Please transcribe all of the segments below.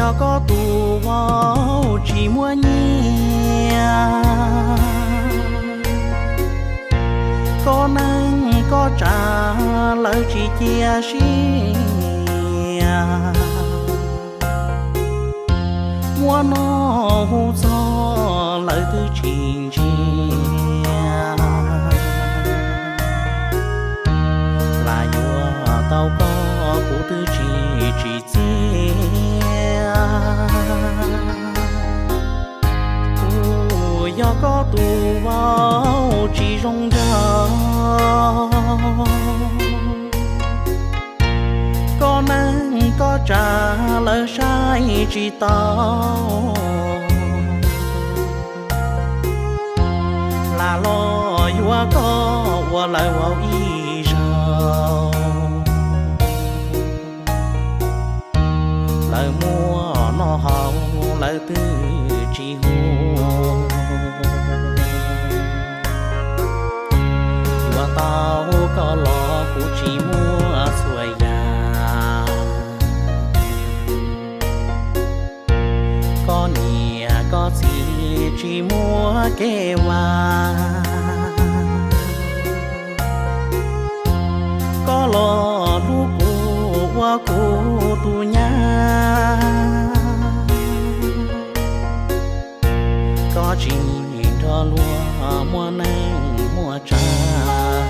Yog koj tus vauv tsis muaj nyiaj, koj neej koj tsav lawv tsis cia siab, muab noj hu txog lawv twb tsis ntsia, lam yuav tau koj kuv twb tsis tsim txiaj. Kuv yog koj tus vauv tsis zoo nraug, koj neej koj tsav lawv saib tsis taus, lam los yuav koj ua lawv vauv ib zaug. Lawv muaj noj haus lawv twb tsis hu, yuav tau koj los kuv tsis muaj txhua yam. Koj niam koj txiv tsis muaj kev vaj, koj los hlub kuv ua kuv tus nyab. Koj tsis nrog luag muaj neej muaj tsav,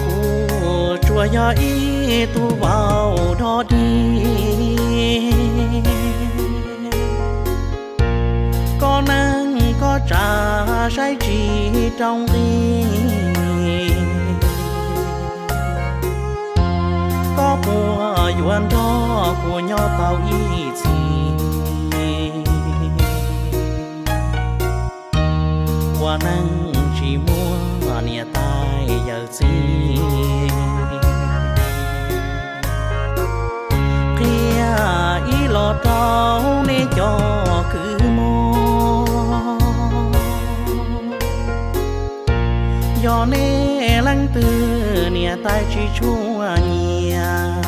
kuv tsuas yog ib tug vauv dog dig. Koj neej koj tsav saib tsis rau nqi, koj puas yuav nrog kuv nyob tau ib txhis? Ua neej tsis muaj niam tais yawm txiv, qhia ib los rau nej cov kwv muam, yog nej leej twg niam tais tsis tshua nyiam,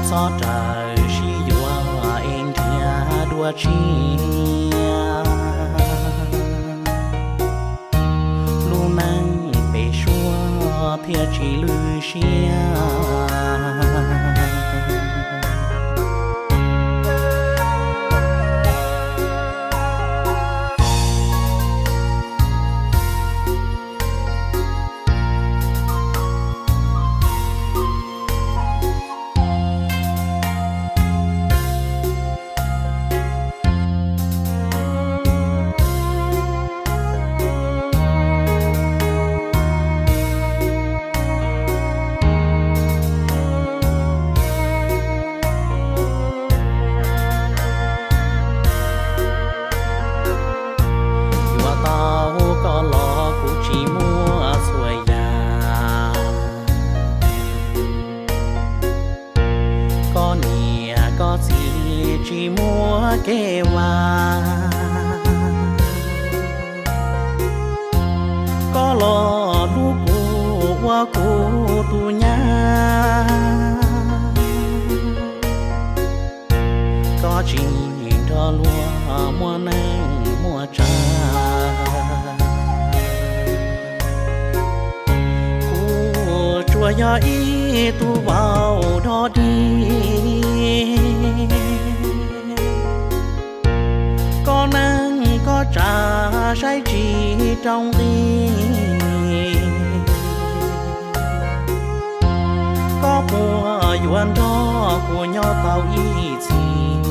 txhob raws sib yuav es nrhiav dua tshiab. Lub neej pem suab thiaj tsis lwj siab. Yuav tau koj los kuv tsis muaj txhua yam. Koj niam koj txiv tsis muaj kev vaj, koj los hlub kuv ua kuv tus nyab. Koj tsis nrog luag muaj neej muaj tsav, kuv tsuas yog ib tug vauv dog dig. Koj neej koj tsav saib tsis rau nqi, koj puas yuav nrog kuv nyob tau ib txhis?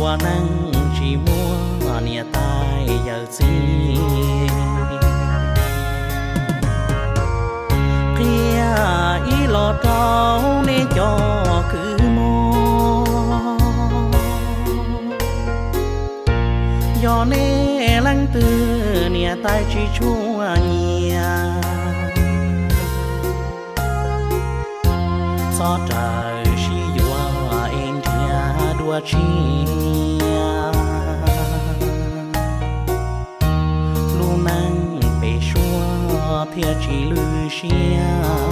Ua neej tsis muaj niam tais yawm txiv, qhia ib los rau nej cov kwv muam, yog nej leej twg niam tais tsis tshua nyiam, txhob raws sib yuav es nrhiav dua tshiab. Lub neej thiaj tsis lwj siab.